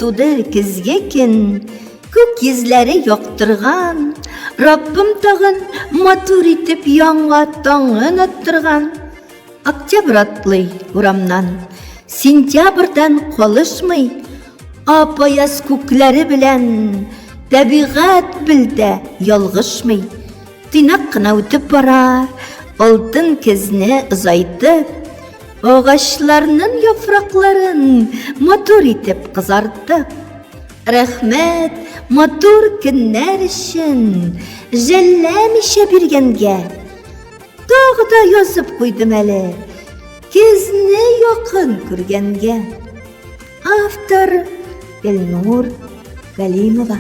туды көзге көн, Күк йөзләре яктырган, Раббым тагын матур итеп яңа таңын аттырган. Октябрь атлый урамнан, сентябрьдән калышмый, Ап-аяз күкләре белән табигать белдә ялгышмый. Тыйнак кына үтеп бара, алтын көзне озайтып, агачларның яфракларын матур итеп кызартып. Рәхмәт матур көннәр өчен, жәлләмичә биргәнгә. Тагы да язып куйдым әле, көзне якын күргәнгә. Автор Элнур Галимова.